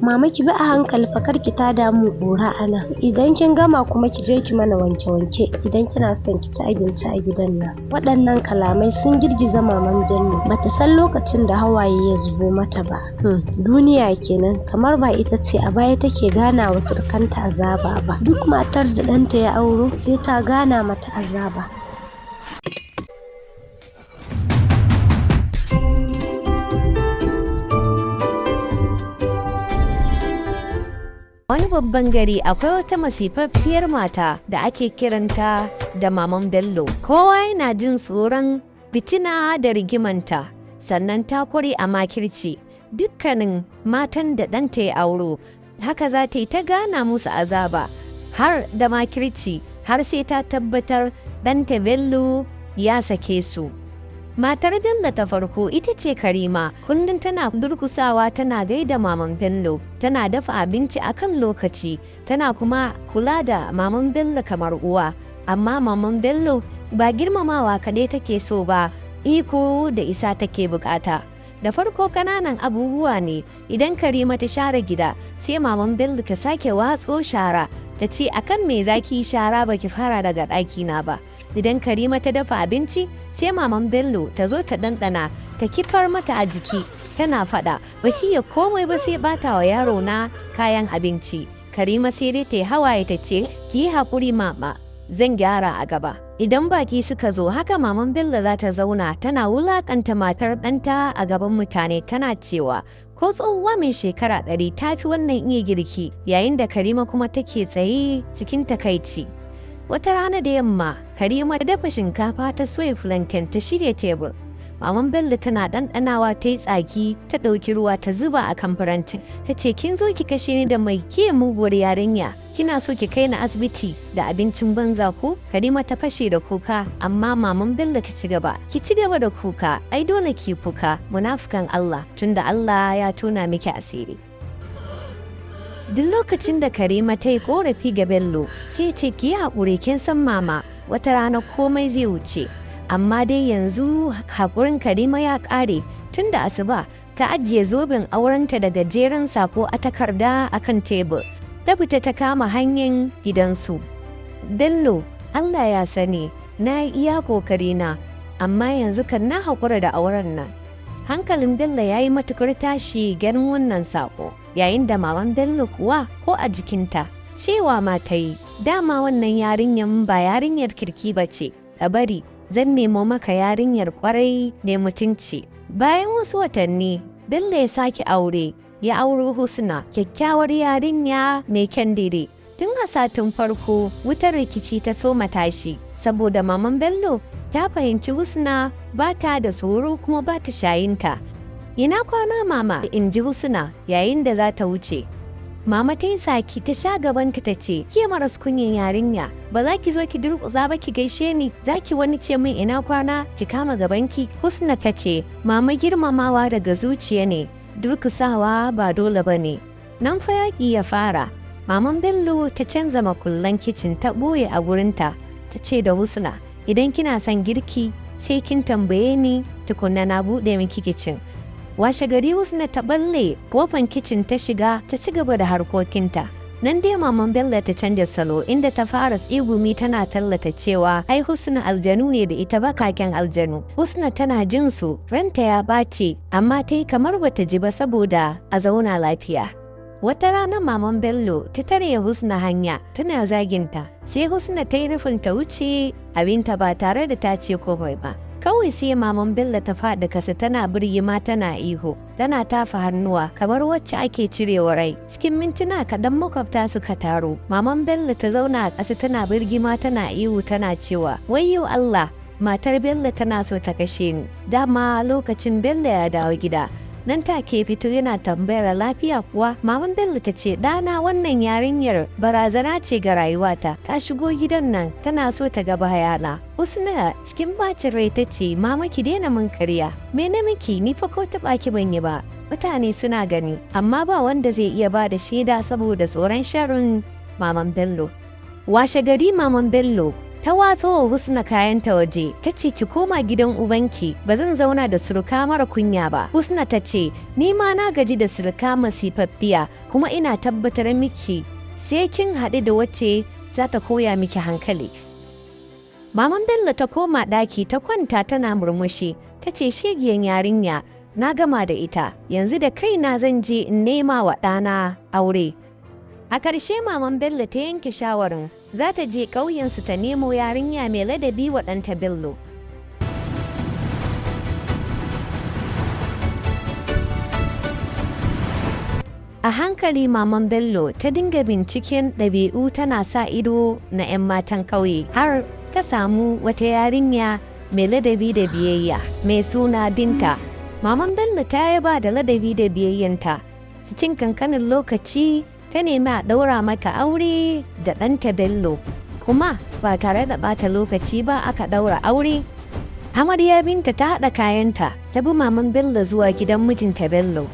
Mama, ki bi a hankali fa, kar ki tada mu ƙura ana. Idan kin gama kuma ki je ki mana wanke-wanke idan kina son ki ci abinci a gidan nan. Waɗannan kalamai sun girgiza Maman Bello. Bata san lokacin da hawaye ya zubo mata ba. Duniya kenan, kamar ba ita ce a baya take gana wa surukanta azaba ba. Duk matar da ɗanta ya auro sai ta gana mata azaba. Wani babban gari akwai wata masifaffiyar mata da ake kiranta da Maman Bello. Kowa yana jin tsoron fitina da rigimanta, sannan ta kware a makirci. Dukkanin matan da ɗanta ya auro, haka za ta yi ta gana musu azaba har da makirci, har sai ta tabbatar ɗanta Bello ya sake su. Matar Bello ta farko ita ce Karima, kullum tana durkusawa tana gaida Maman Bello, tana dafa abinci a kan lokaci, tana kuma kula da Maman Bello kamar uwa. Amma Maman Bello ba girmamawa kaɗai take so ba, iko da isa take bukata. Da farko ƙananan abubuwa ne, idan Karima ta share gida, sai Maman Bello ta sake watso shara, ta ce, "Akan me zaki shara baki fara daga ɗakina ba?" Idan Karima ta dafa abinci, sai Maman Bello ta zo ta ɗanɗana, ta kifar mata a jiki, tana faɗa, "Baki ya komai ba sai bata wa yaro na kayan abinci." Karima sai dai ta yi hawaye ta ce, "Ki yi haƙuri mama, zan gyara a gaba." Idan baki suka zo, haka Maman Bello za ta zauna tana wulakanta matar ɗanta a gaban mutane, tana cewa ko tsohuwa mai shekara 100 ta fi wannan iya girki, yayin da Karima kuma take tsaye cikin takaici. Wata rana da yamma, Karima ta dafa shinkafa, ta soya plantain, ta shirya tebur. Maman Bello tana ɗanɗanawa ta yi tsaki, ta ɗauki ruwa ta zuba a kan farantin. Ta ce, "Kin zo ki kashe ni da mai, ke muguwar yarinya. Kina so ki kai ni asibiti da abincin banza ko?" Karima ta fashe da kuka, amma Maman Bello ta ci gaba. "Ki ci gaba da kuka, ai dole ki kuka, munafukan Allah, tunda Allah ya tona miki asiri." Duk lokacin da Karima ta yi korafi ga Bello, sai ce, "Ki yi haƙuri, kin san mama, wata rana komai zai wuce." Amma dai yanzu haƙurin Karima ya ƙare. Tun da asuba ta ajiye zoben aurenta da gajeren sako a takarda a kan tebur. Ta fita ta kama hanyar gidansu. "Bello, Allah ya sani, na yi iya ƙoƙarina, amma yanzu kan na haƙura da auren nan." Hankalin Bello ya yi matukar tashi ganin wannan sako, yayin da Maman Bello kuwa ko a jikinta, cewa ma ta yi, "Dama wannan yarinyar ba yarinyar kirki ba ce, ka bari zan nemo maka yarinyar kwarai ne mutunci." Bayan wasu watanni, Bello ya sake aure, ya auro Husna, kyakkyawar yarinya mai kyan dire. Tun a satin farko, wutar rikici ta soma tashi, saboda Maman Bello ta fahimci Husna ba ta da tsoro kuma ba ta shayinta. "Ina kwana mama," in ji Husna yayin da za ta wuce. Mama ta yi saki, ta sha gabanta, ta ce, "Ke maras kunyan yarinya, ba za ki zo ki durƙusa ba ki gaishe ni, za ki wani ce min ina kwana ki kama gabanki." Husna ta ce, "Mama, girmamawa daga zuciya ne, durƙusawa ba dole ba ne." Nan fa yaƙi ya fara. Maman Bello ta canza makullan kicin ta ɓoye a gurinta, ta ce da Husna, "Idan kina son girki sai kin tambaye ni tukunna na buɗe miki kicin." Washe gari Husna ta balle kofan kicin ta shiga ta ci gaba da harkokinta. Nan dai Maman Bello ta canja salo, inda ta fara tsigumi tana tallata cewa ai Husna aljanu ne da ita, bakaken aljanu. Husna tana jin su, ranta ya ɓace, amma ta yi kamar bata ji ba saboda a zauna lafiya. Wata rana Maman Bello ta tare Husna hanya tana zaginta, sai Husna ta yi nufin ta wuce abinta ba tare da ta ce komai ba. Kawai sai Maman Bello ta faɗi kasa tana birgima tana ihu, tana tafa hannuwa kamar wacce ake cirewa rai. Cikin mintuna kaɗan makwabta suka taru. Maman Bello ta zauna a ƙasa tana birgima tana ihu tana cewa, "Wayyo Allah, matar Bello tana so ta kashe ni." Dama lokacin Bello ya dawo gida. Nan take fito yana tambayar lafiya kuwa. Maman Bello ta ce, "Ɗana, wannan yarinyar barazana ce ga rayuwata. Ta shigo gidan nan tana so ta ga bayana." Husna cikin bacin rai ta ce, "Mama, ki daina min karya. Me na miki? Ni fa ko taɓa ki ban yi ba. Mutane suna gani." Amma ba wanda zai iya ba da shaida saboda tsoron sharrin Maman Bello. Washe gari Maman Bello Ta watso wa Husna kayanta waje, ta ce, "Ki koma gidan ubanki, ba zan zauna da suruka mara kunya ba." Husna ta ce, "Ni ma na gaji da suruka masifaffiya, kuma ina tabbatar miki sai kin haɗu da wacce za ta koya miki hankali." Maman Bello ta koma ɗaki ta kwanta tana murmushi, ta ce, "Shegiyan yarinya, na gama da ita, yanzu da kaina zan je in nema wa ɗana aure." A ƙarshe Maman Bello ta yanke shawarin za ta je ƙauyensu ta nemo yarinya mai ladabi wa ɗanta Bello. A hankali Maman Bello ta dinga binciken ɗabi'u, tana sa ido na 'yan matan ƙauye, har ta samu wata yarinya mai ladabi da biyayya mai suna Binta. Maman Bello ta yaba da ladabi da biyayyanta. Cikin kankanin lokaci ta nemi a ɗaura mata aure da ɗanta Bello. Kuma ba tare da ɓata lokaci ba aka ɗaura aure. Amarya Binta ta haɗa kayanta ta bi Maman Bello zuwa gidan mijinta Bello.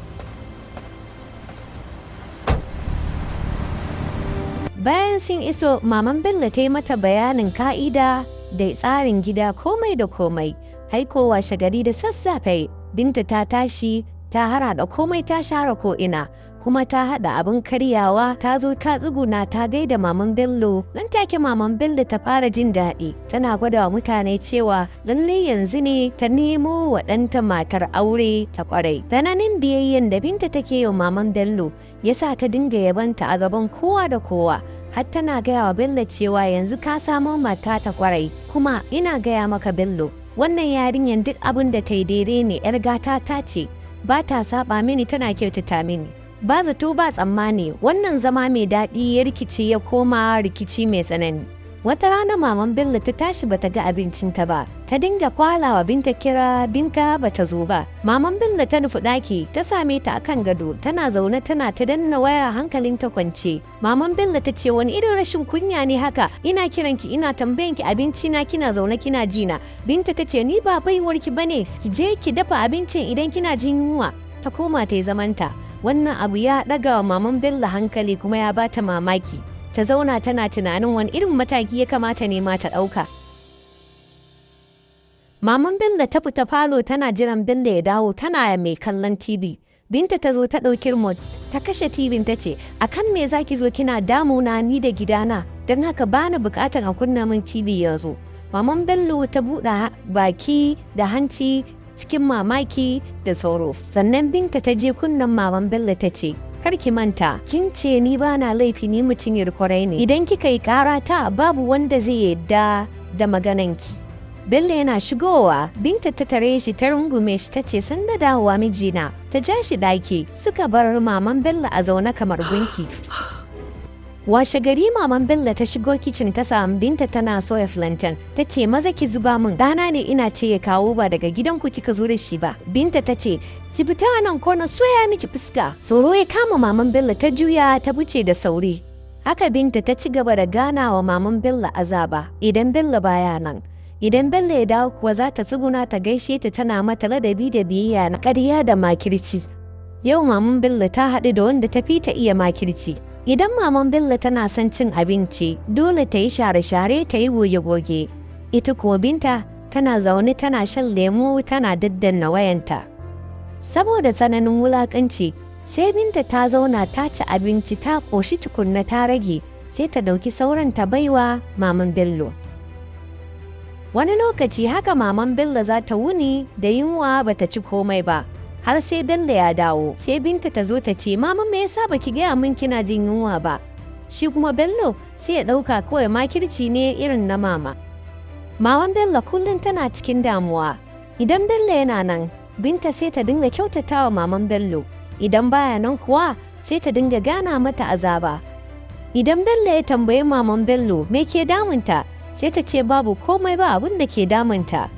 Bayan sun iso, Maman Bello ta yi mata bayanin ka'ida da tsarin gida, komai da komai. Haiko washe gari da sassafe, Binta ta tashi ta harhaɗa komai, ta share ko'ina, kuma ta haɗa abin karyawa, ta zo ta tsuguna ta gaida Maman Bello. Nan take Maman Bello ta fara jin daɗi, tana gwada wa mutane cewa lalle yanzu ne ta nemo wa ɗanta matar aure ta ƙwarai. Tsananin biyayyen da Binta take yi wa Maman Bello ya sa ta dinga yabanta a gaban kowa da kowa, har tana gaya wa Bello cewa yanzu ka samo mata ta ƙwarai, kuma ina gaya maka Bello, wannan yarinyar duk abin da ta yi daidai ne, 'yar gata ta ce, ba ta saba mini, tana kyautata mini. Ba zato ba tsammani wannan zama mai daɗi ya rikice ya koma rikici mai tsanani. Wata rana Maman Bello ta tashi bata ga abincinta ba, ta dinga kwalawa Binta kira, Binta bata zo ba. Maman Bello ta nufi ɗaki, ta same ta akan gado, tana zaune tana ta danna waya, hankalinta kwance. Maman Bello ta ce, "Wani irin rashin kunya ne haka? Ina kiranki, ina tambayanki abinci na, kina zaune kina jina." Binta ta ce, "Ni ba baiwarki bane, ki je ki dafa abincin idan kina jin yunwa." Ta koma ta yi zamanta. Wannan abu ya ɗaga wa Maman Bello hankali kuma ya bata mamaki. Ta zauna tana tunanin wani irin mataki ya kamata ne ma ta ɗauka. Maman Bello ta fita falo tana jiran Bello ya dawo, tana mai kallon TV. Binta ta zo ta ɗauki remote ta kashe TV, ta ce, "A kan me za ki zo kina damuna ni da gidana? Don haka bani buƙatar a kunna min TV yanzu." Maman Bello ta buɗe baki da hanci cikin mamaki da tsoro. Sannan Binta ta je kunnen Maman Bello ta ce, "Kar ki manta, kin ce ni ba na laifi, ni mutum kwarai ne. Idan kika yi kara ta, babu wanda zai yadda da magananki." Bello yana shigowa, Binta ta tare shi, ta rungume shi, ta ce, "Sanda dawowa mijina." Ta ja shi ɗaki, suka bar Maman Bello a zaune kamar gunki. Washe gari Maman Bello ta shigo kicin, ta samu Binta tana soya plantain. Ta ce, "Maza ki zuba min, ɗana ne ina ce ya kawo, ba daga gidanku kika zo da shi ba." Binta ta ce, "Ki fita nan ko na soya miki fuska." Tsoro ya kama Maman Bello, ta juya ta buce da sauri. Haka Binta ta ci gaba da ganawa Maman Bello azaba idan Bello baya nan. Idan Bello ya dawo kuwa, za ta tsuguna ta gaishe ta, tana mata ladabi da biyayya na ƙarya da makirci. Yau Maman Bello ta haɗu da wanda ta fi ta iya makirci. Idan Maman Bello tana son cin abinci, dole ta yi share-share, ta yi goge-goge. Ita kuwa Binta tana zaune tana shan lemu, tana daddanna wayanta. Saboda tsananin wulaƙanci, sai Binta ta zauna ta ci abinci ta ƙoshi tukunna ta rage, sai ta ɗauki sauran ta baiwa Maman Bello. Wani lokaci haka Maman Bello za ta wuni da yunwa bata ci komai ba, har sai Bello ya dawo. Sai Binta ta zo ta ce, "Mama, me yasa baki gaya min kina jin yunwa ba?" Shi kuma Bello sai ya ɗauka kawai makirci ne irin na mama. Maman Bello kullum tana cikin damuwa. Idan Bello yana nan, Binta sai ta dinga kyautatawa Maman Bello. Idan baya nan kuwa, sai ta dinga gana mata azaba. Idan Bello ya tambayi Maman Bello me ke damunta, sai ta ce babu komai, ba abin da ke damunta.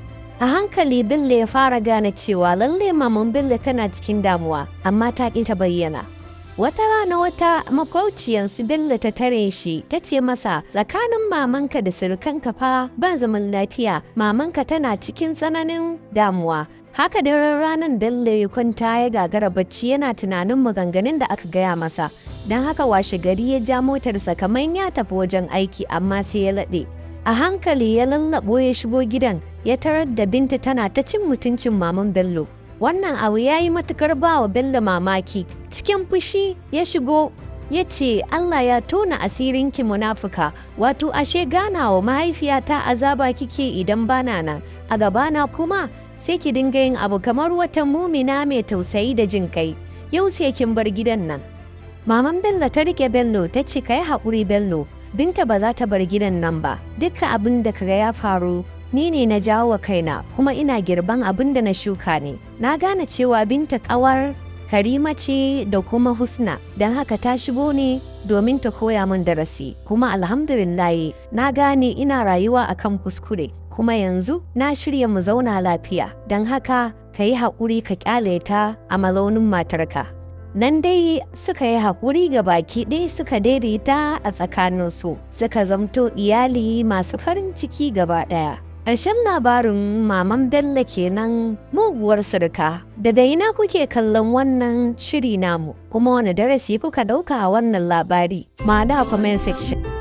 A hankali Bello ya fara gane cewa lalle Maman Bello tana cikin damuwa, amma ta ƙi ta bayyana. Wata rana wata makwauciyansu Bello ta tare shi, ta ce masa, "Tsakanin mamanka da surukanka fa ba zaman lafiya, mamanka tana cikin tsananin damuwa." Haka daren ranar Bello ya kwanta ya gagara bacci, yana tunanin maganganun da aka gaya masa. Don haka washe gari ya ja motarsa kamar ya tafi wajen aiki, amma sai ya laɗe. A hankali ya lallaɓo ya shigo gidan, ya tarar da Binta tana ta cin mutuncin Maman Bello. Wannan abu ya yi matukar ba wa Bello mamaki. Cikin fushi ya shigo ya ce, "Allah ya tona asirinki, munafuka! Wato ashe ganawa mahaifiyata azaba kike idan bana nan. A gabana kuma sai ki dinga yin abu kamar wata mumina mai tausayi da jin kai. Yau sai kin bar gidan nan." Maman Bello ta rike Bello ta ce, "Ka yi haƙuri, Bello. Binta ba za ta bar gidan nan ba. Dukkan abin da kaga ya faru, ni ne na jawo wa kaina, kuma ina girban abin da na shuka ne. Na gane cewa Binta ƙawar Karima ce da kuma Husna, don haka ta shigo ne domin ta koya min darasi. Kuma alhamdulillahi, na gane ina rayuwa akan kuskure, kuma yanzu na shirya mu zauna lafiya. Don haka ka yi haƙuri, ka ƙyale ta a mazaunin matarka." Nan dai suka yi haƙuri ga baki ɗaya, suka daidaita a tsakaninsu, suka zamto iyali masu farin ciki gaba ɗaya. Ƙarshen labarin Maman Bello kenan, muguwar surka. Daga ina kuke kallon wannan shiri namu? Kuma wani darasi kuka ɗauka a wannan labari? Ma da comment section.